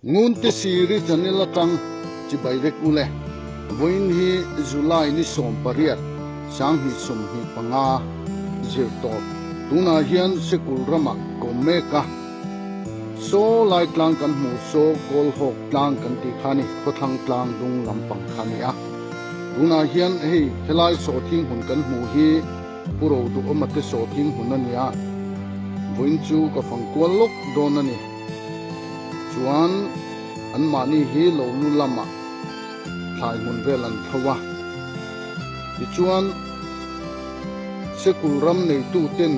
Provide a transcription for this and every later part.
Ngunte Siri channel atang chibai vek ule. Vawiin hi July ni 18, 2025 zir tawp. Tunah hian Sekul ramah ka awm mek a. Saw lai tlang kan hmuh saw Kawlhawk tlang kan tih kha ni, khawthlang tlang dung lampang kha a ni a. Tunah hian hei helai sawhthing hmun kan hmuh hi Pu Roduhawma te sawhthing hmun a ni a, vawiin chu ka fang kual lawk dawn a ni. Chuan anmahni hi lo lu lamah thlai hmun vel an thlo a. Tichuan Sekul ram neituten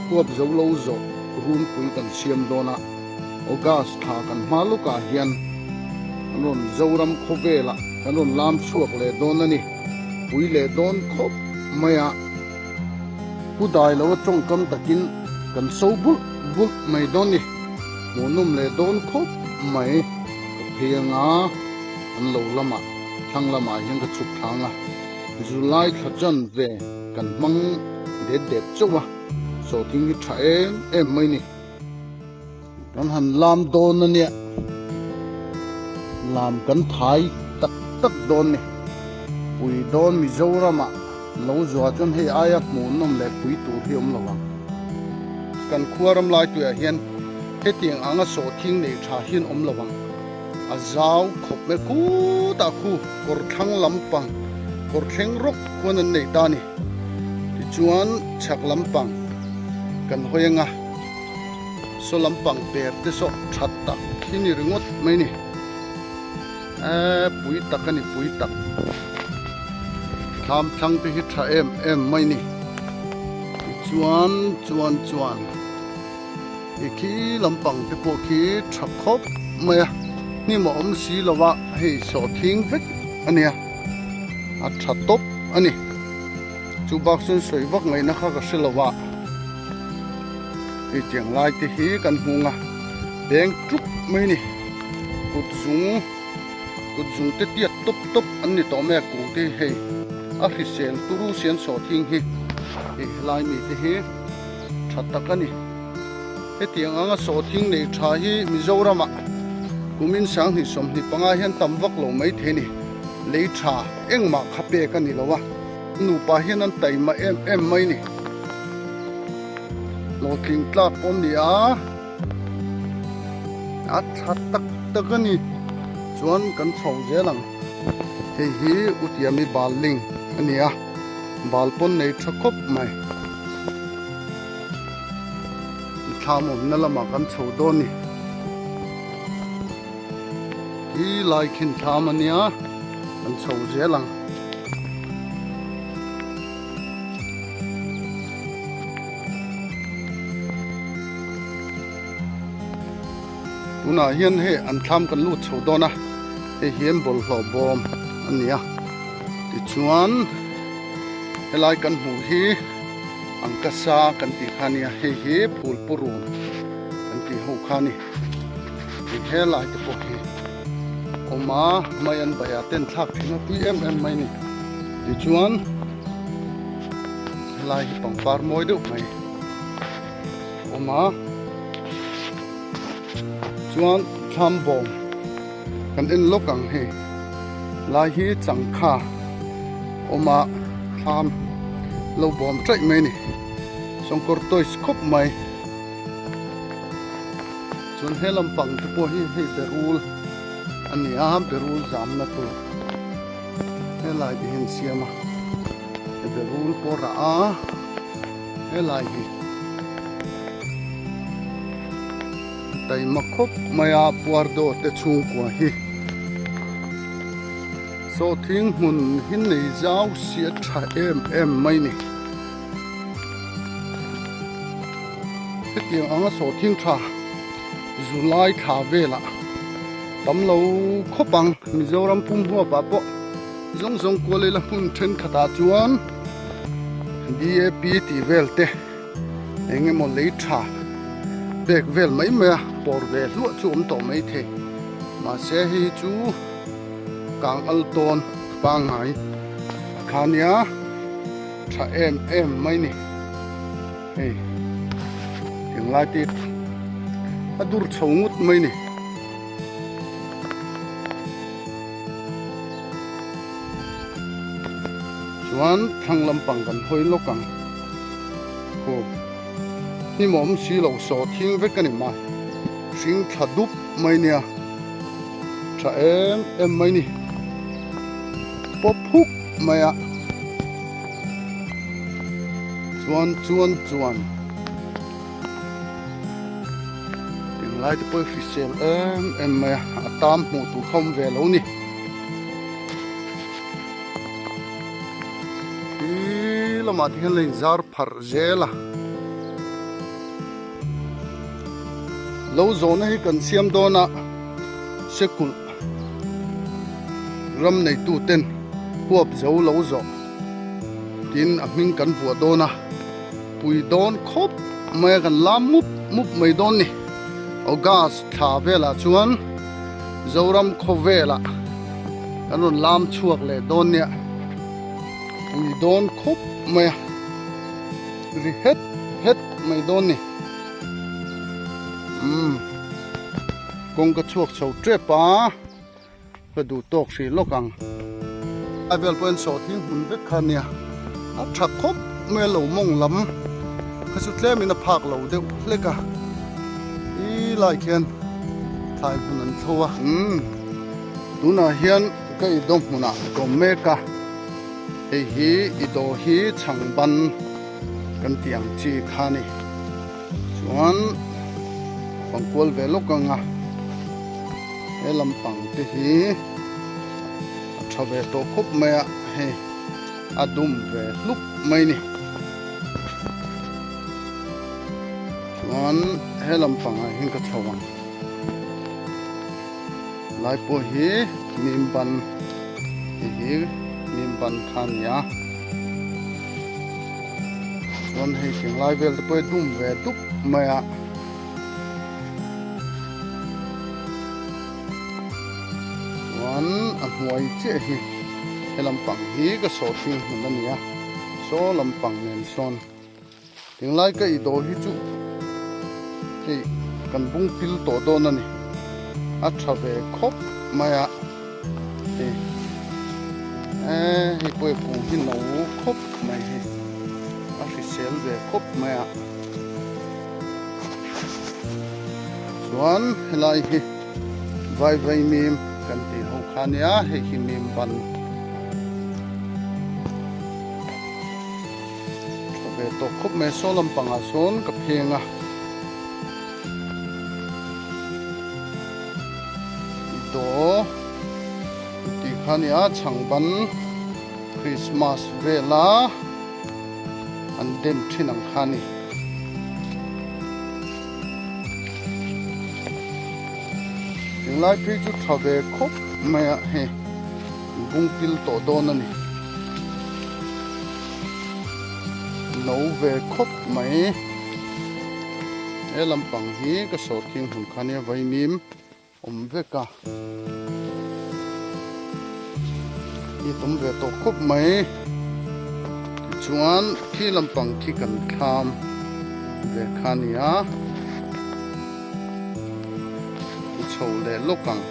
huap zo lo zawh runpui kan siam dawn a, August thla kan hma lawkah hian kan rawn Zoram khawvelah kan rawn lam chhuak leh dawn a ni. Pui leh dawn khawp mai a, pu dai lo a tawngkam takin kan so bulh bulh mai dawn ni. Hmuhnawm leh dawn khawp mai. Ka phei anga an lo lamah thlang lamah hian ka chhuk thlang a, July thla chan ve kan hmang det det chauh a, sawhthing hi tha em em mai ni. Kan han lam dawn a nia, lam kan thai tak tak dawn ni. Pui dawn Mizoramah lo zuah chuan hei aia hmuhnawm leh pui tur hi awm lo ang. Kan khua ram lai tuiah hian hetiang anga sawhthing nei tha hian awm lo ang. A zau khawp mai khutah khu kawr thlang lampang kawr thleng rawk khuan an nei ta a ni. Tichuan chhak lampang kan hawi anga saw lampang per te saw tha tak hi ni ringawt mai ni. Eee pui tak a ni pui tak. Thlam thlang te hi tha em em mai ni. Tichuan chuan chuan. I khi lampang te pawh khi tha khawp mai a, hnim a awm si lo a, hei sawhthing vek a nia, a tha tawp a ni. Chu bak chuan sawi vak ngaihna kha ka hre lo a, hei tiang lai te hi kan hmung a, beng tuk mai a ni. Kut zung kut zung te tiat tawp tawp an ni tawh mai a, kung te hi hei a hrisel turu sian sawhthing hi hei helai mi te hi. tha tak a ni. Hetiang anga sawhthing nei tha hi Mizoramah kumin 2025 hian tam vak lo mai thei a ni. Lei tha engmah kha pek a ni lo a, nupa hian an taima em em mai a ni. Hlawhtling tlak pawh an ni a, a tha tak tak a ni. Chuan kan chho zel ang. Hei hi Utiami Balling a ni a. Bal pawn nei tha khawp mai. Thlam awmna lamah kan chho dawn ni. Khi lai khin thlam a nia kan chho zel ang. Tunah hian hei an thlam kan lut chho dawn a, hei hian bawlhhlawh bawm a ni a. Tichuan helai kan hmuh hi angkasa kan tih kha a nia, hei hi phul purun kan tih ho kha a ni. Hei helai te pawh hi awm a, mai an baih ah ten thlak thin a tui em em mai a ni. Tichuan helai hi pangpar mawi deuh mai awm a, chuan thlam bawm kan en lawk ang hei lai hi changkha awm a thlam lo bawm chaih mai a ni sawngkawr toys khawp mai chuan he lampang te pawh hi hei berul a ni a berul zamna tur helai te hian siam a berul pawh rah a helai hi taima khawp mai a puardaw te chhungkua hi sawhthing hmun hi nei zau si a tha em em mai ni hetiang anga sawhthing tha July thla velah tam lo khawp ang Mizoram pum huapah pawh zawng zawng kual ila hmun thenkhatah chuan D_A_P tih vel te eng emaw lei tha pek vel mai mai a pawr ve hluah chu awm tawh mai thei mahse hei hi chu kang al tawn pangngai kha nia tha em em mai ni hei tinglai te a dur chho ngut mai ni. Chuan thlang lampang kan hawi lawk ang. Khu hnimawm si lo saw thing vek a ni mai. Hring thla dup mai nia. Tha em em mai ni. Pawp huk mai a. Chuan chuan chuan. Tinglai te pawh hi hrisel em em mai a. A tam hmuh tur kha awm ve lo ni. Khi lamah te hian la inzar pharh zel a. Lo zawhna hi kan siam dawn a, Sekulh ram neitu ten huap zo lo zawh tin a hming kan vuah dawn a, pui dawn khawp mai a kan lam mup mup mai dawn ni. August thla velah chuan Zoram khawvelah kan rawn lam chhuak leh dawn nia, pui dawn khawp mai a. Ri het het mai dawn ni. Umm kawng ka chhuak chho tep a, ka duh tawk hrih lawk ang. A vel pawh hian sawhthing hmun vek kha nia, a tha khawp mai a lo mawng lam kha chu tlem in a phak lo deuh hlek a, i lai khian thlai hmun an thlo a. Umm tunah hian ka i dawm hmunah ka awm mek a. Hei hi i dawr hi chhang ban kan tih ang chi kha a ni. Chuan pang kual ve lawk ang a, he lampang te hi a tha ve tawh khawp mai a, hei a dum ve hlup mai a ni. Chuan he lampangah hian ka chho ang. Lai pawh hi mim ban hei hi mim ban kha a ni a chuan hei thing lai vel te pawh hi dum ve dup mai a chuan a hnuai chiah hi he lampang hi ka sawh thing hmun a ni a saw lampang nen sawn. Tinglai ka i dawr hi chu hei kan bung pil tawh dawn a ni. A tha ve khawp mai a. Hei eh hei pawh hi kung hi no khawp mai hei. A hrisel ve khawp mai a. Chuan helai hi vai vai mim kan tih ho kha nia hei hi mim ban. Tha ve tawh khawp mai saw lampangah sawn ka pheng a daw tih kha a nia chhang ban Christmas vela an den thin ang kha a ni. Tunlai phei chu tha ve khawp mai a hei bung pil tawh dawn a ni. No ve khawp mai. He lampang hi ka sawr thing hmun kha nia vaimim awm vek a. Hi tum ve tawh khawp mai. Tichuan khi lampang khi kan thlam ve kha nia. Chho leh lawk ang.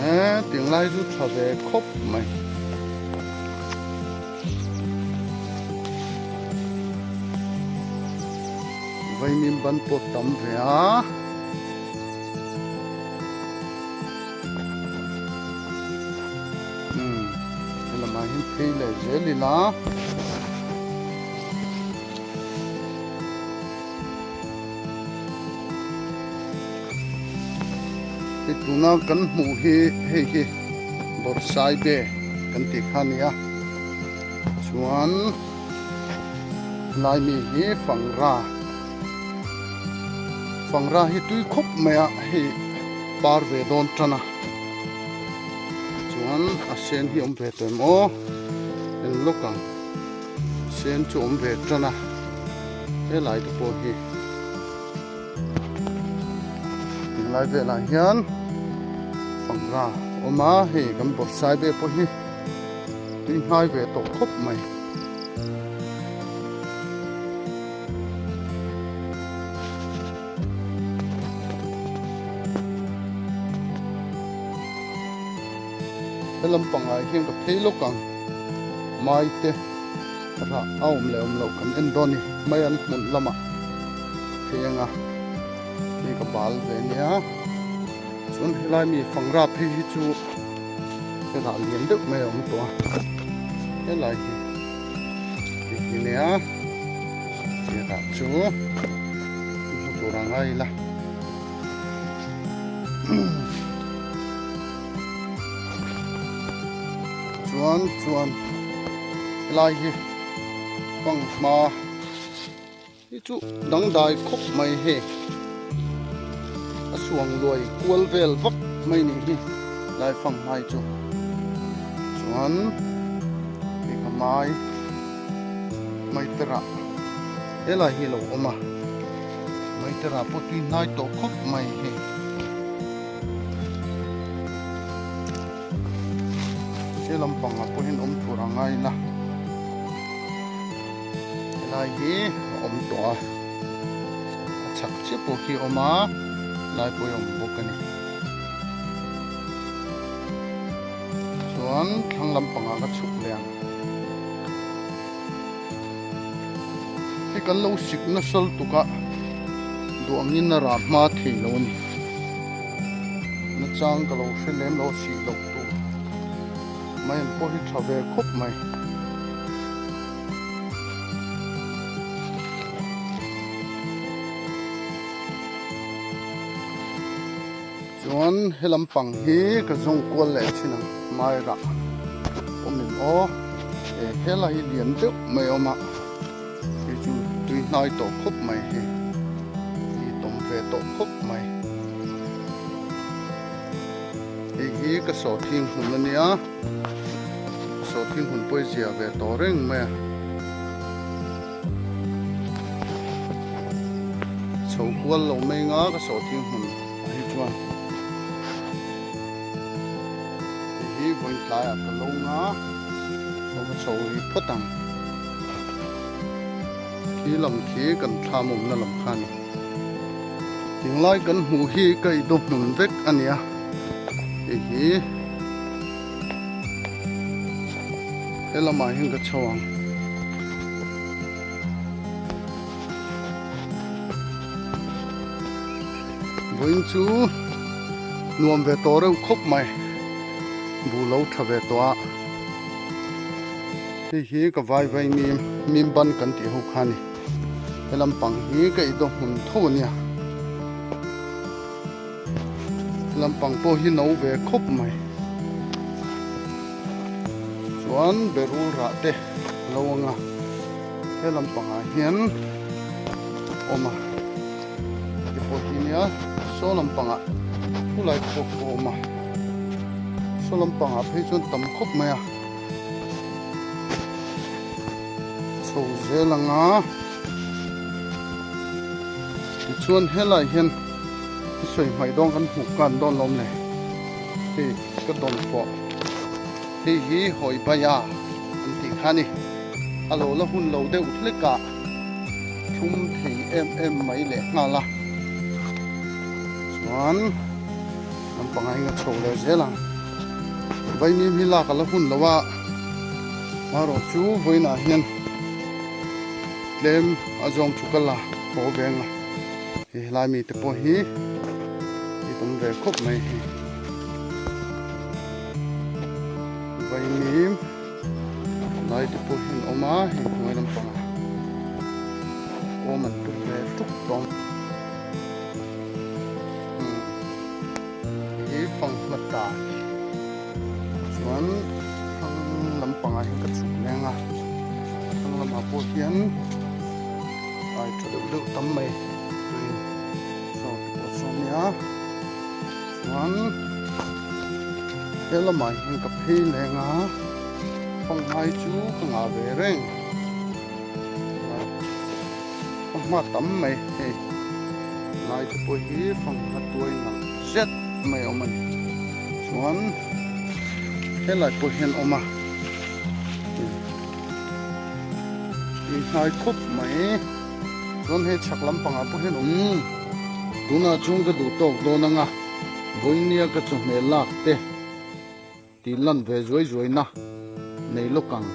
He tiang lai chu tha ve khawp mai. Vaimim ban pawh tam ve a. Hmm, he lamah hian phei leh zel ila. Hei tuna kan hmuh hi hei hi Bawrhsaibe kan tih kha a ni a chuan helai mi hi Fangra Fangra hi tui khawp mai a hei par ve dawn tan a chuan a sen hi a awm ve tawh em aw en lawk ang. Sen chu awm ve tan a, helai te pawh hi tunlai velah hian fangra a awm a, hei kan bawrhsai ve pawh hi tui hnai ve tawh khawp mai. He lampangah hian ka phei lawk ang. Mai te rah a awm leh awm loh kan en dawn a ni. Mai an hmun lamah phei anga hei ka bal ve nia. Chuan helai mi fangra phei hi chu he rah lian deuh mai a awm tawh a. Helai hi hei hi nia he rah chu hmu tur a ngai ila. Chuan chuan helai hi fanghma hi chu dangdai khawp mai hei a suang luai kual vel vak mai nih hi lai fanghma hi chu chuan hei ka mai mai te rah helai hi a lo awm a mai te rah pawh tui hnai tawh khawp mai hei. He lampangah pawhin awm tur a ngai la helai hi a awm tawh a a chhak chiah pawh khi a awm a helai pawh hi a awm bawk a ni chuan thlang lampangah ka chhuk leh ang hei kan lo sik nasa lutuk a duh angin a rah hma thei lo a ni. Nachang ka lo hre lem lo sih loh tur mai an pawh hi tha ve khawp mai. Chuan he lampang hi ka zawng kual leh thin ang mai rah awm em aw e helai hi lian deuh mai a awm a hei chu tui hnai tawh khawp mai hei hi tawm ve tawh khawp mai hei hi ka sawhthing hmun a nia sawhthing hmun pawh hi zia ve tawh reng mai a. Chho kual lo mai nga ka sawh thing hmun ah hi chuan hei hi vawiin tlaiah ka lo nga ka va chho rih phawt ang khi lam khi kan thlam awmna lam kha a ni tinglai kan hmuh hi ka idaw hmun vek a nia hei hi. He lamah hian ka chho ang. Vawiin chu nuam ve tawh reuh khawp mai. Buh lo tha ve tawh a. Hei hi ka vai vai mim mim ban kan tih ho kha a ni. He lampang hi ka idaw hmun tho a nia. Lampang pawh hi no ve khawp mai. Chuan berul rah te a lo ang a, he lampangah hian awm a. Ti pawh hi nia saw lampangah khulai pawh a awm a, saw lampangah phei chuan tam khawp mai a. Chho zel ang a, tichuan helaiah hian. I sawi hmaih dawn kan hmuh kan dawn lawm le hei ka dawn pawh hei hi hawi baia an tih kha a ni a lo la hun lo deuh hlek ah thlum thei em em mai leh nghal a chuan naupang ah hian ka chho leh zel ang vaimim hi lak a la hun lo a marawh chu vawiinah hian tlem a zawng thu ka la haw ve ang a. Hei helai mite pawh hi i tam ve khawp mai hei vaimim lai te pawh hi an awm a hei hnuai lampangah awm an tum ve tuk tawh umm hei hi fanghma tai chuan thlang lampangah hian ka chhuk leng a thlang lamah pawh hian. Ai tha deuh deuh tam mai tuin saw te pawh saw nia chuan he lamah hian ka phei leng a pangngai chu ka ngah ve reng fanghma tam mai hei lai te pawh hi fanghma tuai nalh zet mai a awm a ni chuan helai pawh hian a awm a. Tui hnai khawp mai. Chuan hei chhak lampangah pawh hian awm. Tunah chuan ka duh tawk dawn anga vawinia ka chawhmeh lak te Tih lan ve zuai zuai na nei lawk ang.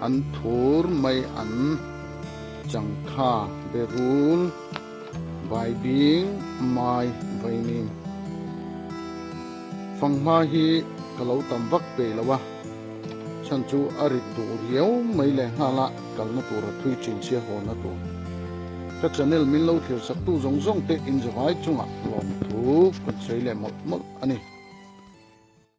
An thur mai an changkha berul baibing mai vaimim. Fanghma hi ka lo tam vak pe lo a, chhan chu a rit duh riau mai leh nghal a kalna tur a thui thin chhia hawnna tur. Ka channel min lo thlir saktu zawng zawng te inzavai chungah lawmthu kan sawi leh mawlh mawlh a ni.